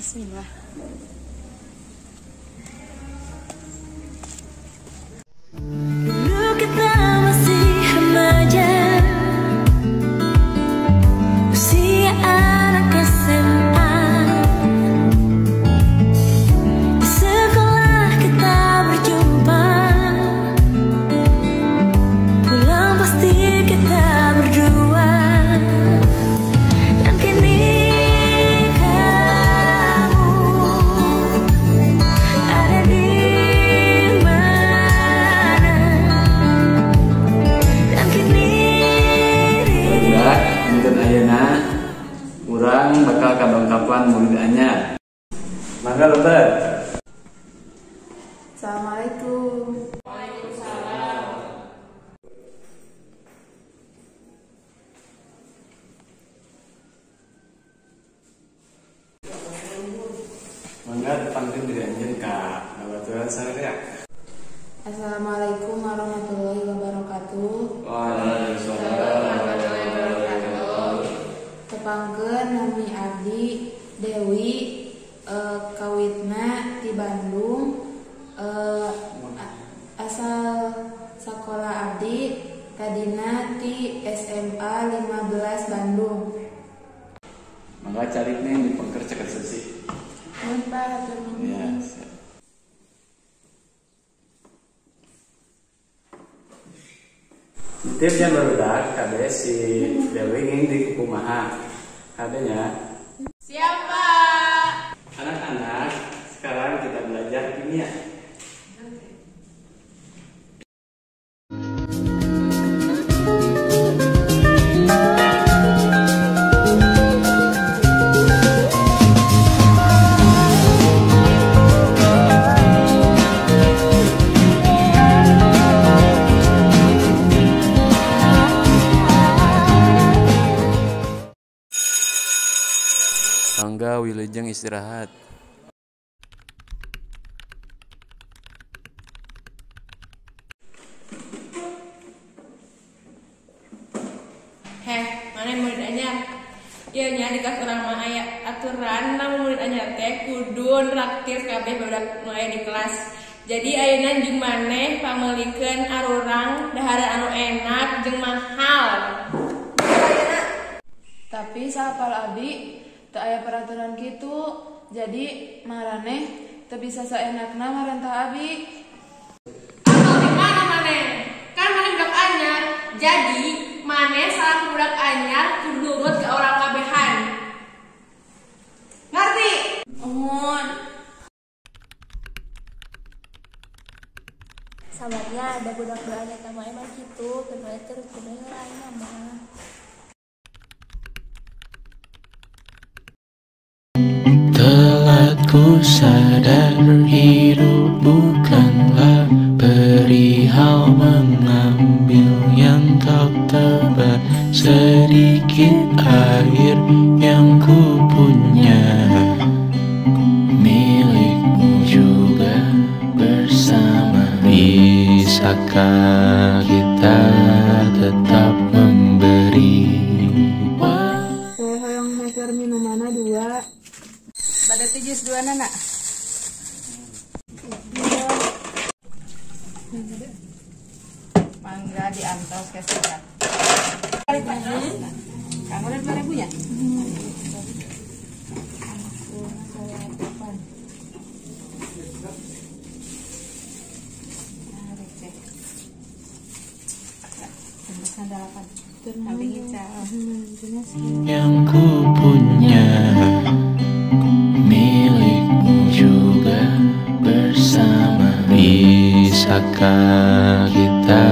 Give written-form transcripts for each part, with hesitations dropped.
Bismillah. Dulu kita masih remaja, usia anak SMA. Di sekolah kita berjumpa, pulang pasti kita berdua. Dan kini kamu ada di mana? Dan kini Budak, dinten ayeuna urang bakal kadongkapan murid anyar. Mangga lebet. Assalamualaikum. Mangga tepangkeun diri anjeun ka babaturan sararea. Assalamualaikum warahmatullahi wabarakatuh. Waalaikumsalam warahmatullahi wabarakatuh. Tepangkeun nami abdi Dewi, kawitna ti Bandung, asal sakola abdi tadina ti SMA 15 Bandung. Mangga calik nih di pengker ceket sesi. Nuhun Pak, hatur nuhun. Ya, siap. Titip nya barudak kade si Dewi nging di kumaha. Kadenya. Siapa? Anak-anak, sekarang kita belajar kimia. Mangga wilujeng istirahat. Heh, mana murid anyar? Ieu nya di kelas urang mah aya aturan lamun murid anyar teh kudu nraktir kabeh barudak nu aya di kelas. Jadi ayeuna jeung maneh pameulikeun arurang dahareun anu enak jeung mahal. Tapi saapal abdi teu aya peraturan kitu, jadi maraneh teu bisa saenakna marentah abi. Atau di mana maneh? Kan maneh budak anyar. Jadi maneh salah budak anyar kudu nurut ke orang kabehan. Ngerti? Mohon. Sabarnya ada budak doanya sama emang gitu, kedua terus kedua lainnya mah. Telat ku sadar hidup bukanlah perihal mengambil yang kau tebar, sedikit air yang ku punya milikmu juga bersama. Bisakah kita tetap memberi? Saya hoyong meser minumanna dua. Pada tijis dua nana. Mangga diantos ke sekat. Kamu udah 2000 ya? Yang ku punya milikmu juga bersama. Bisakah kita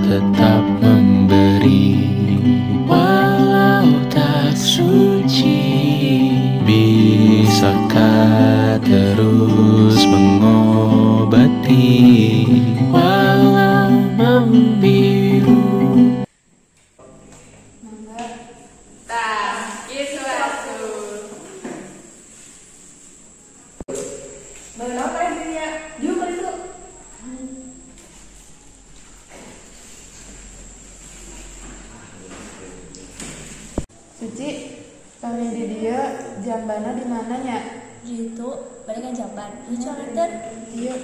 tetap memberi walau tak suci? Bisakah terus mengobati walau membiru? Tah, itu atuh. Bagaimana kalian dunia? Juga itu. Suci, pami di dieu jambana di mana nya? Di ditu balik ka jamban. Ieu cuang anter. Iya.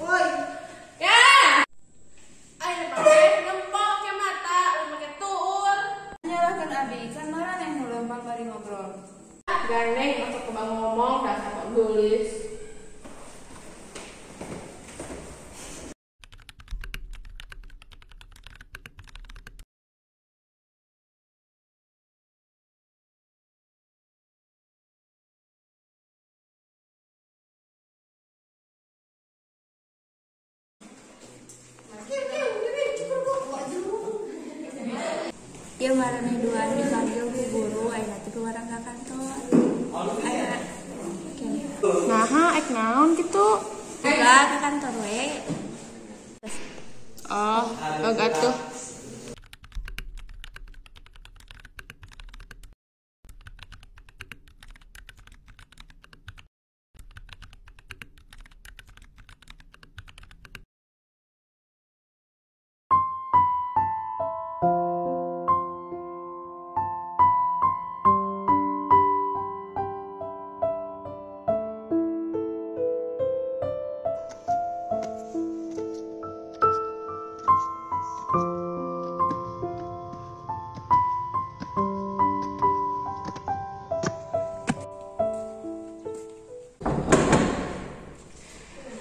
Woi. Ya. Ayo pakai nempok ke mata, make tuur. Nyalahkeun abi, kan maraneh nu lempang bari ngobrol. Gandeng masuk ke bang ngomong dasar kok gelis. Ieu maraneh duaan dipanggil ku guru ayeuna teh bewarang ka kantor. Aya kene. Naha ek naon kitu? Buka ka kantor we. Oh, og atuh.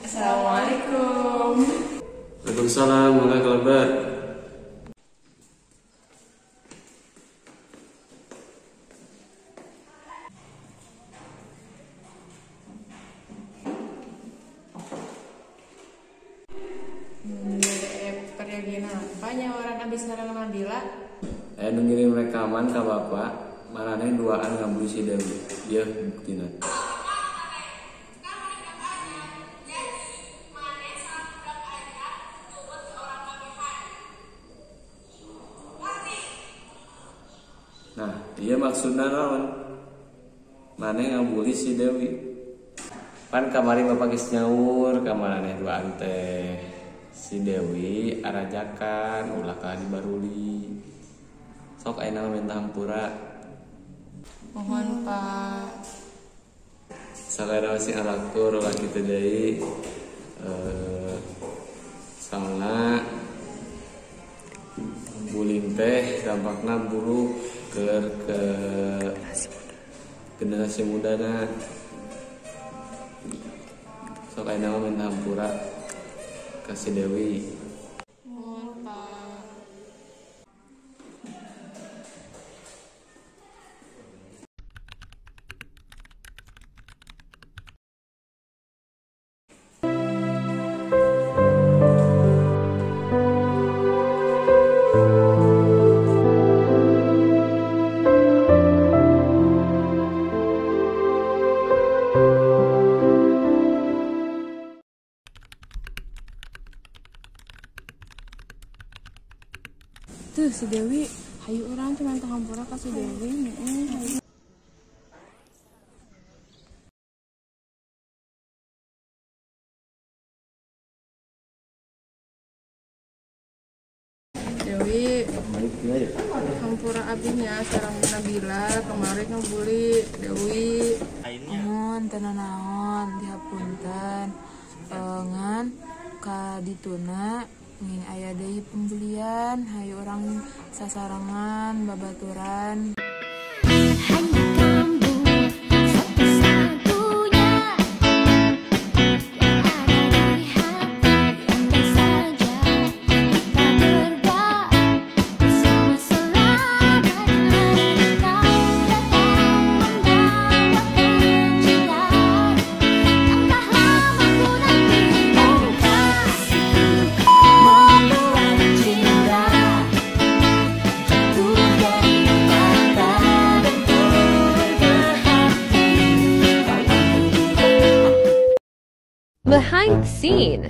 Assalamualaikum. Waalaikumsalam, mangga kalebet. Peryogi napa nyawaran abis sareng Nabila? Aya nu ngirim rekaman ka bapak, maraneh duaan ngabuli si Dewi. Ieu buktina. Nah, ieu maksudna naon? Maneh ngabuli si Dewi. Pan kamari bapak geus nyaur ka maraneh duaan teh. Si Dewi arajakan ulah ka dibaruli. Sok ayeuna mah minta hampura. Mohon Pak. Sok ayeuna masih alakur ulah kitu deui. Soalna bullying teh dampakna buruk ke generasi mudana. Sok ayeuna mah minta hampura ka si Dewi. Mohon Pak. Tuh si Dewi, hayu urang cuma hampura ka si Dewi, hayu. Dewi, hampura abinya sareng Nabila kemarin ngebully Dewi. Mohon teu nanaon dihapunten ngan ka dituna ngin aya deui pembelian hayu urang sasarengan babaturan. Hanya kamu satu-satunya yang ada di hati. Andai saja kita berdua bersama selamanya. Kau datang membawakan cinta yang tak lama ku nanti. Oh kasihku, membuat cinta jatuh dari mata dan turun ke hati. Behind the scene.